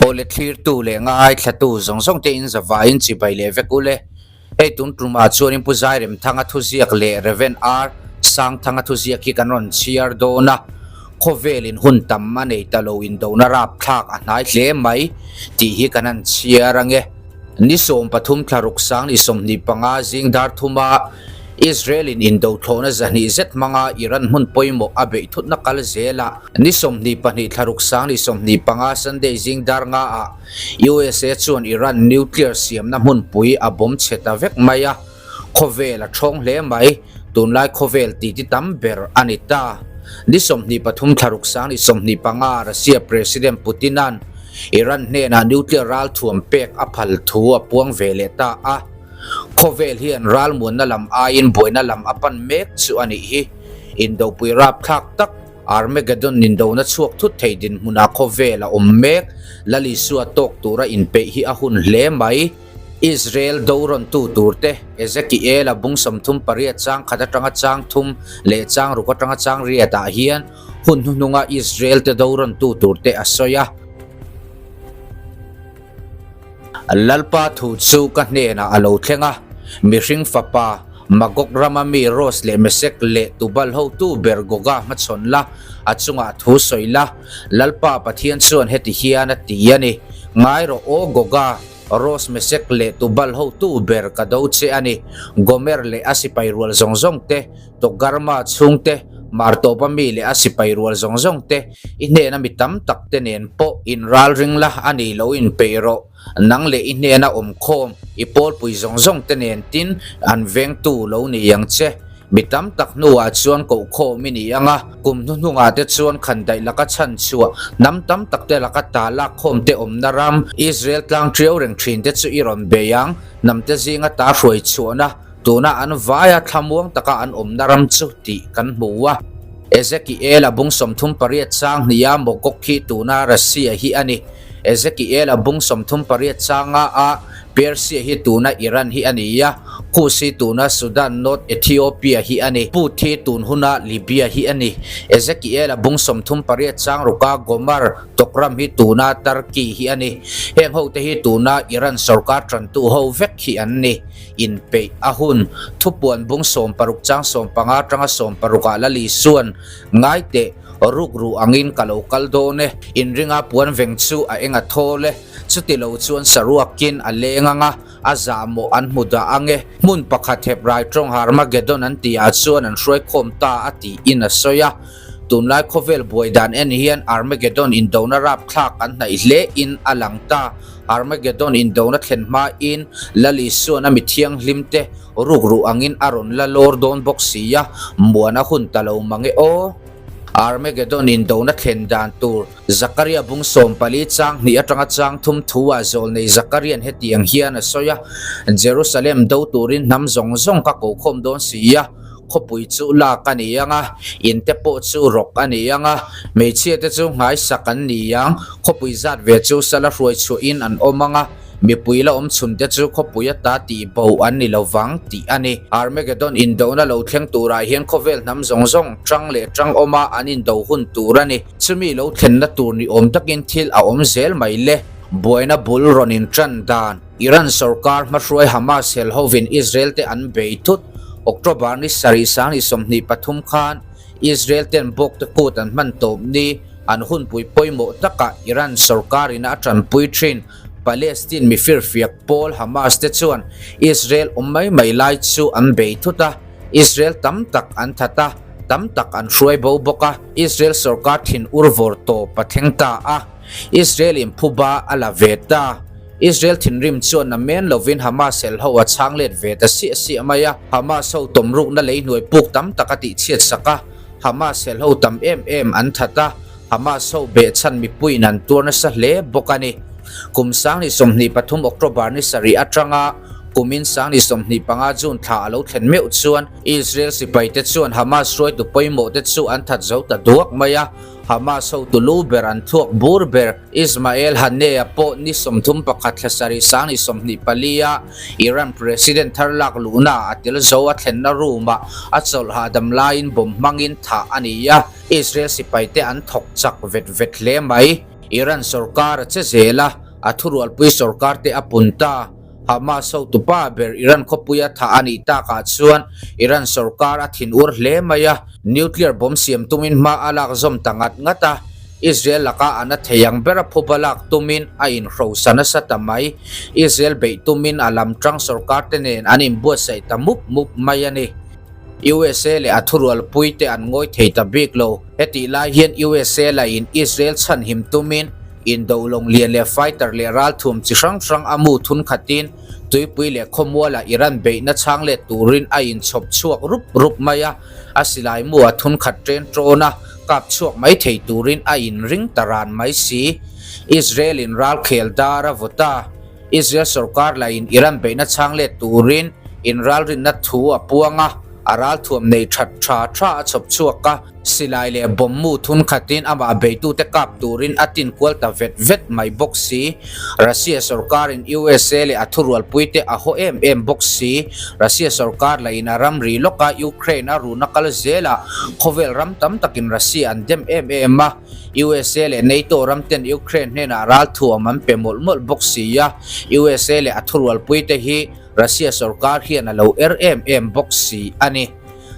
Awle thlirtu leh ngaithlatu zawng zawng te in zavaiin chibai leh vek ule. Hei tun tumah chuanin Pu Zairemthanga thuziak leh Rev. R. Sangthanga thuziak hi kan rawn chhiar dawn a, khawvelin hun tam a nei ta lo indona rapthlak a hnai hle mai tih hi kan han chhiar ange. Ni 13 thla ruk sang ni 25 zing dar thuma Israel-in indo thlawhna zahnih zet hmanga Iran hmun pawimawh a beih thutna kal zelah ni 22 thla ruk sang ni 25 Sunday zing dar ngaah USA chuan Iran nuclear siamna hmunpui a bawm chhe ta vek mai a, khawvel a thawng hle mai, tunlai khawvel titi tam ber a ni ta. Ni 23 thla ruk sang ni 25 Russia President Putin-a'n Iran hnenah nuclear ralthuam pek a phal thu a puang ve leh ta a, khawvel hian ralmuanna lam aiin buaina lam a pan mek chu a nih hi. Indopui rapthlak tak Armageddon indona chhuak thut thei dinhmunah khawvel a awm mek. Lal Isua tawk tura inpeih hi a hun hle mai. Israel do rawn tu turte Ezekiel-a bung 38 chang khat atanga chang thum leh chang ruk atanga chang riatah hian hun hnuhnunga Israel te do rawn tu turte a sawi a. Lalpa thu chu ka hnenah a lo thleng a, mihring fapa, Magog rama mi Ros leh Mesek leh Tubal hotu ber Goga hmachhawn la, a chungah thu sawi la. Lalpa Pathian chuan heti hian a ti a ni, Ngai rawh aw Goga, Ros, Mesek leh Tubal hotu ber ka do che a ni. Gomer leh a sipai rual zawng zawng te, Togarma chhungte, Martawpa mi leh a sipai rual zawng zawng te, i hnena mi tam tak te nen pawh in ral ring la a ni lo inpeih rawh. Nang leh i hnena awm khawm, i pawlpui zawng zawng te nen tin an vengtu lo ni ang che. Mi tam tak hnuah chuan koh khawm i ni ang a, kum hnuhnungah te chuan khandaih laka chhan chhuah, hnam tam tak te laka ta lak khawm te awmna ram, Israel tlang tiau reng thin te chu i rawn bei ang, hnam te zinga ta hruai chhuahna, Tuna an vaia thlamuang taka an awmna ram chu tih kan hmu a. Ezekiel-a bung 38 chang hniha Magog khi tuna Russia hi a ni. Ezekiel-a bung 38 changa a Persia hi tuna Iran hi a ni a, Kus hi tuna Sudan North Ethiopia hi a ni. Put hi tun huna Libya hi a ni. Ezekiel-a bung 38 chang ruka Gomer Tawkram hi tuna Turkey hi a ni. Heng hote hi tuna Iran sorkar tantu ho vek hi an ni. Inpeih a hun. Thupuan bung 60 chang 15 atanga 16 ah Lali chuan, Ngai teh, ruk ruh angin ka lo kal dawn e. Inringa puan veng chu a eng a thawl e. Chuti lo chuan saruakin a leng ang a, a zahmawh an hmu dah ang e. Hmun pakhat Hebrai tawng Harmagedon an tih ah chuan an hruaikhawm ta a tiin a sawi a. Tunlai khawvel buai dan en hian Armageddon indona rapthlak an hnaih hle in a lang ta. Armageddon indona thlen hma in Lal Isuan a mi thianghlim te rukruh angin a rawn la lawr dawn bawk si a, muan a hun ta lo mang e aw. Armageddon indona thlen dan tur Zakaria bung 14 chang hnih atanga chang thum thu ah zawlnei Zakarian hetiang hian a sawi a, Jerusalem do turin hnam zawng zawng ka kokhawm dawn si a, Khawpui chu lak a ni ang a, in te pawh chu rawk a ni ang a, hmeichhia te chu nghaisak an ni ang. Khawpui zat ve chu sala hruai chhuahin an awm ang a, mipui la awm chhun te chu khawpui ata tih bo an ni lo vang tih a ni. Armageddon indona lo thleng turah hian khawvel hnam zawng zawng tang leh tang awma an indo hun tur a ni. Chumi lo thlenna tur ni awm takin thil a awm zel mai le. Buaina bul rawn intan dan. Iran sorkar hmahruai Hamas hel hovin Israel te an bei thut. October ni sarih sang ni 23 khan Israel ten bawk te kut an hman tawp ni an hunpui pawimawh takah Iran sorkarin a tanpui thin. Palestine mi firfiak pawl Hamas te chuan Israel awm mai mai lai chu an bei thut a, Israel tam tak an that a, tam tak an hruai bo bawk a, Israel sorkar thin ur vawr tawp a thleng ta a, Israel in phuba a la ve ta. Israel thinrim chuan na men lovin Hamas hel ho a chhang let ve ta siah siah mai a, Hamas ho tawmrukna lei hnuai puk tam tak a tihchhiat sak a, Hamas hel ho tam em em an that a, Hamas ho behchhan mipuiin an tuar nasa hle bawk a ni. Kum 2023 October ni sarih atanga kumin 2025 June thla a lo thlen meuh chuan Israel sipaite chuan Hamas hruaitu pawimawh te chu an that zo ta duak mai a, Hamas hotu lu ber an thuak bur ber Ismail Haniyeh pawh ni 31 thla sarih sang ni 24 a Iran President thar lak luhna a tel zo a thlenna room ah a chawlh hahdam laiin bomb hmangin thah a ni a, Israel sipaite an thawk chak vet vet hle mai. Iran sorkar a che zel a, a thurualpui sorkar te a pun ta. Hamas hotupa ber Iran khawpuia thah a nih takah chuan Iran sorkar a thin ur hle mai a, nuclear bomb siam tumin hma a lak zawm ta ngat ngat a, Israel laka a na thei ang bera phuba lak tumin a inhrosa nasa ta mai. Israel beih tumin a lam tang sorkar te nen an inbuatsaih ta mup mup mai a ni. USA leh a thurualpui te an ngawi thei ta bik lo. Hetih lai hian USA lahin Israel chhanhim tumin indo lawng lian leh fighter leh ralthuam chi hrang hrang a mu thun khatin tuipui leh khawmualah Iran beihna chhang let turin a inchhawp chhuak rup rup mai a, a silai mu a thun khat ṭen ṭawn a, kap chhuak mai thei turin a inring ta ran mai si. Israel in ralkhel dar a vaw ta. Israel sorkar lahin Iran beihna chhang let turin inralrinna thu a puang a, a ralthuam nei that tha tha a chhawp chhuak a, silai leh bomb mu thun khatin amah beitute kap turin a tin kual ta vet vet mai bawk si. Russia sorkarin USA leh a thurualpuite a haw em em bawk si. Russia sorkar lahin a ramri lawka Ukraine a runa kal zelah khawvel ram tam takin Russia an dem em em a. USA leh NATO ram ten Ukraine hnenah ralthuam an pe mawlh mawlh bawk si a, USA leh a thurualpuite hi Russia sorkar hian a lo er em em bawk si a ni.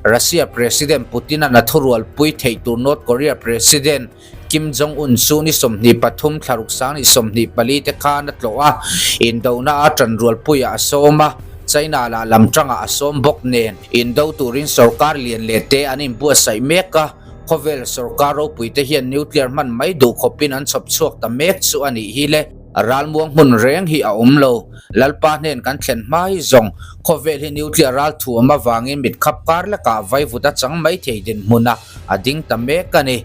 Russia President Putin-a'n a thurualpui theih tur North Korea President Kim Jong-un chu ni 23 thlaruk sang ni 24 te khan a tlawh a, indona a tanrualpuiah a sawm a, China lah lam tangah a sawm bawk nen indo turin sorkar lian leh te an inbuatsaih mek a. Khawvel sorkar ropuite hian nuclear hman mai duh khawpin an chhawp chhuak ta mek chu a nih hi le. Ralmuang hmun reng hi a awm lo. Lalpa hnen kan thlen hma hi zawng khawvel hi nuclear ral thuam avangin mit khap kar lekah vaivut a chang mai thei dinhmuna a ding ta mek a ni.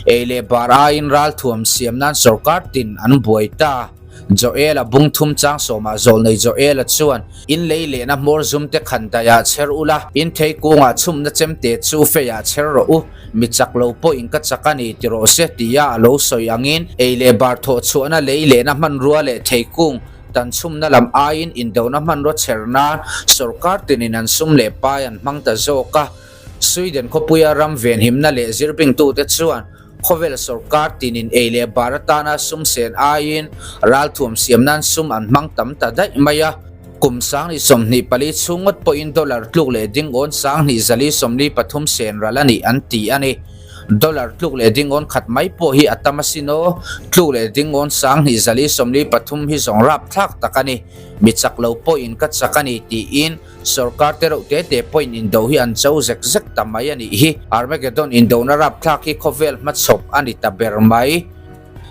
Ei leh bar aiin ral thuam siam nan sorkar tin an buai ta. Joel-a bung thum chang sawmah zawlnei Joel-a chuan, In lei lehna hmawr zum te khan daihah chher ula, in thei kungah chhumna chemte chu feiah chher rawh u, mi chak lo pawhin ka chak a ni ti rawh se tia a lo sawi angin ei leh bar thawh chhuahna lei lehna hmanrua leh thei kung tan chhumna lam aiin indona hmanrua chher nan sawrkar tinin an sum leh pai an hmang ta zawk a. Sweden khawpuia ram venhimna leh zirbingtute chuan Khawvel sawrkar tinin ei leh bar atana sum sen aiin ralthuam siam nan sum an hmang tam ta daih mai a. Kum 2024 chhung ngawt pawhin dollar tluk leh dingawn 2043 sen ral a nih an ti a ni. Dollar tluk leh dingawn khat mai pawh hi a tam asin aw. Tluk leh dingawn 2043 hi zawng rapthlak tak a ni. Mi chak lo pawhin ka chak a ni tiin Sorkar te reuh te te pawhin indo hi an cho zek zek ta mai a nih hi. Armageddon indona rapthlak hi khawvel hmachhawp a ni ta ber mai.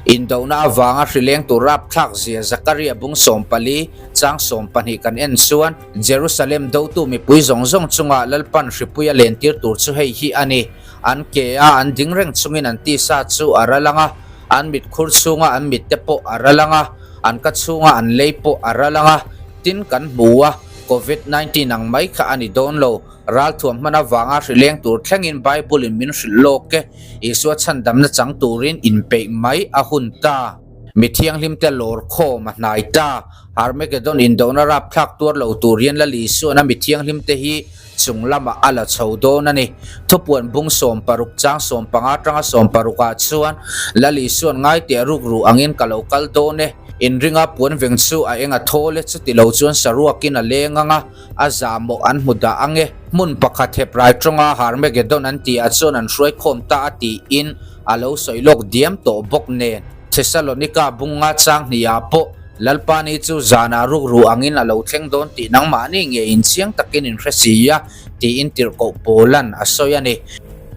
Indona avanga hrileng tur rapthlak zia Zakaria bung 14, chang 12 kan en chuan Jerusalem dotu mipui zawng zawng chunga Lalpan hripui a lentir tur chu hei hi a ni. An ke a an ding reng chungin an tisa chu a ral ang a, an mit khur chhunga an mit te pawh a ral ang a, an ka chhunga an lei pawh a ral ang a, tin kan hmu a. Covid 19 ang mai kha a ni dawn lo. Ralthuam hman avanga hrileng tur thlengin Bible in min hrilh lawk e. Isua chhandamna chang turin inpeih mai a hun ta. Mi thianghlimte lawr khawm a hnai ta. Armageddon indona rapthlak tuar lo tur hian Lal Isuan a mi thianghlimte hi chung lamah a la chho dawn a ni. Thupuan bung 60 chang 15 atanga 60 ah chuan Lal Isuan ngaiteh rukru angin ka lo kal dawn e. Inringa puan veng chu a eng a thawl e, chuti lo chuan saruakin a leng ang a, a zahmawh an hmu dah ang e. Hmun pakhat Hebrai tawnga Harmagedon an tihah chuan an hruai khawm ta a tiin a lo sawi lawk diam tawh bawk nen. Thesalonika bunga chang hnihah pawh Lalpa ni chu zanah rukru angin a lo thleng dawn tih nangmahni nge inchiang takin in hre si a tiin tirhkoh Paulan a sawi a ni.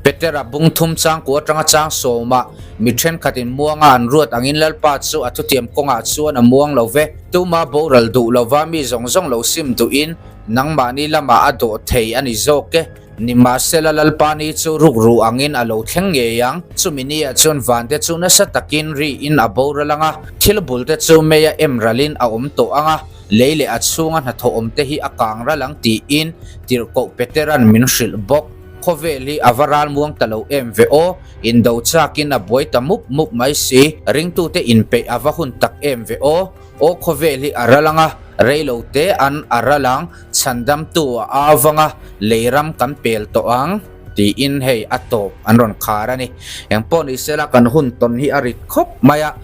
Petera bung thum changkua atanga chang sawmah mi thenkhatin muanga an ruat angin Lalpa chu a thutiam kawngah chuan a muang lo ve. Tuma boral duh lova mi zawng zawng lo sim duhin nangmahni lamah a dawh thei a ni zawk e. Nimahsela Lalpa ni chu rukru angin a lo thleng ngei ang. Chumi niah chuan vante chu nasa takin riin a boral ang a, thil bulte chu meia em ralin a awm tawh ang a, lei leh a chhunga hnathawh awmte hi a kang ral ang tiin Tirhkoh Petera'n min hrilh bawk. Khawvel hi a va ralmuang ta lo em ve aw, indo chakin a buai ta mup mup mai si, ringtute inpeih a va hun tak em ve aw, aw khawvel hi a ral ang a, reilo te an a ral ang, chhandamtu a au vang a, lei ram kan pel tawh ang, tiin hei a tawp an rawn khar a ni. Engpawh ni sela kan hun tawn hi a rit khawp mai a,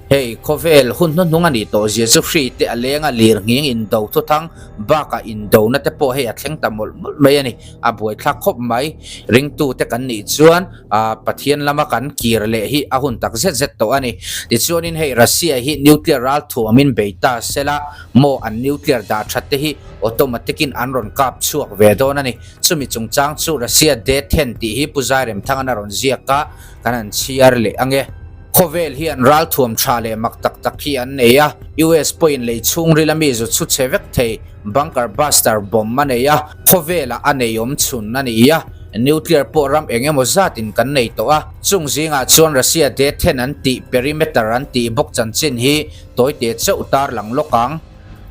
Hei, khawvel hun hnuhnung a nih tawh zia chu hri te a leng a, lir nghing indo thuthang bakah indona te pawh hei a thleng ta mawlh mawlh mai a ni. A buaithlak khawp mai. Ringtu te kan nih chuan Pathian lama kan kir leh hi a hun tak zet zet tawh a ni. Tichuanin hei Russia hi nuclear ralthuamin bei ta sela maw an nuclear dah that te hi automatic in an rawn kap chhuak ve dawn a ni. Chumi chungchang chu Russia death hand tih hi Pu Zairemthanga'n a rawn ziak a, kan han chhiar leh ange. Khawvel hian ralthuam tha leh mak tak tak hi an nei a, US pawhin lei chhungril a mi zu chhu chhe vek thei bunker buster bomb a nei a, khawvelah a nei awm chhun a ni a, nuclear pawh ram eng emaw zatin kan nei tawh a, chung zingah chuan Russia death hand an tih perimeter an tih bawk chanchin hi tawite chauh tarlang lawk ang.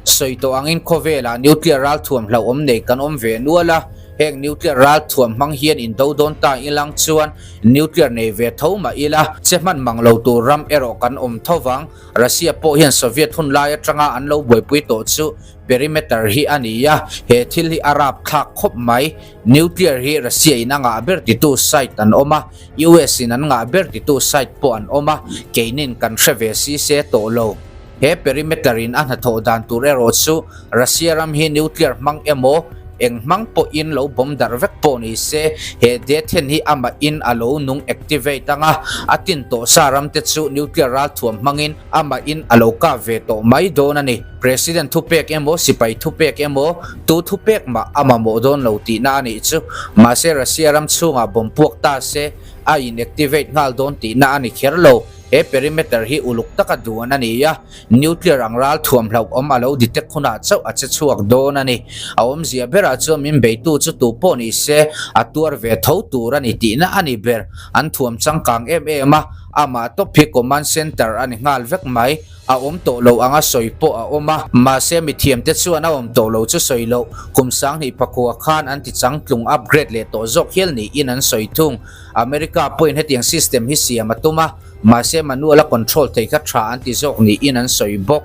Sawi tawh angin khawvelah nuclear ralthuam hlauhawm nei kan awm ve nual a, heng nuclear ralthuam hmang hian indo dawn ta ilang chuan nuclear nei ve tho mah ila, che hman mang lo tur ram erawh kan awm tho vang. Russia pawh hian Soviet hun lai atanga an lo buaipui tawh chu perimeter hi a ni a, he thil hi a rapthlak khawp mai. Nuclear hi Russia in a ngah ber titu site an awm a, US in an ngah ber titu site pawh an awm a, keinin kan hre ve si se tawh lo. He perimeter in a hnathawh dan tur erawh chu Russia ram hi nuclear hmang emaw eng hmang pawhin lo bomb darh vek pawh ni se, he death hen hi amah in a lo nung activate anga, a tin tawh sa ram te chu nuclear ralthuam hmangin amah in a lo kap ve tawh mai dawn a ni. President thupek emaw sipai thupek emaw tu thupek mah a mamawh dawn lo tihna a nih chu. Mahse Russia ram chhungah bomb puak ta se a in activate nghal dawn tihna a ni kher lo. He perimeter hi uluk taka duan a ni a, nuclear ang ral thuam hlauhawm a lo detect hunah chauh a che chhuak dawn a ni. A awmzia berah chuan min beitu chu tu pawh ni se, a tuar ve tho tur a ni tihna a ni ber. An thuam changkang em em a, amah tawp hi command center a ni nghal vek mai. A awm tawh lo anga sawi pawh a awm a, mahse mithiamte chuan a awm tawh lo chu sawi loh. Kum 2000 pakua khan an ti changtlung upgrade leh tawh zawk hial niin an sawi thung. America pawhin hetiang system hi siam a tum a, mahse manual a control thei kha tha an ti zawk niin an sawi bawk.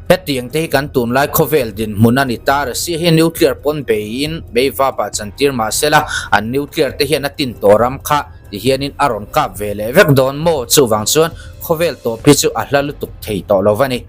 Hetiang te hi kan tunlai khawvel dinhmun a ni ta. Russia hi nuclear pawn beiin beivapah chantir mahsela an nuclear te hian a tin tawh ram kha ti hianin a rawn kap ve leh vek dawn maw? Chuvang chuan khawvel tawp hi chu a hla lutuk thei tawh lo va ni.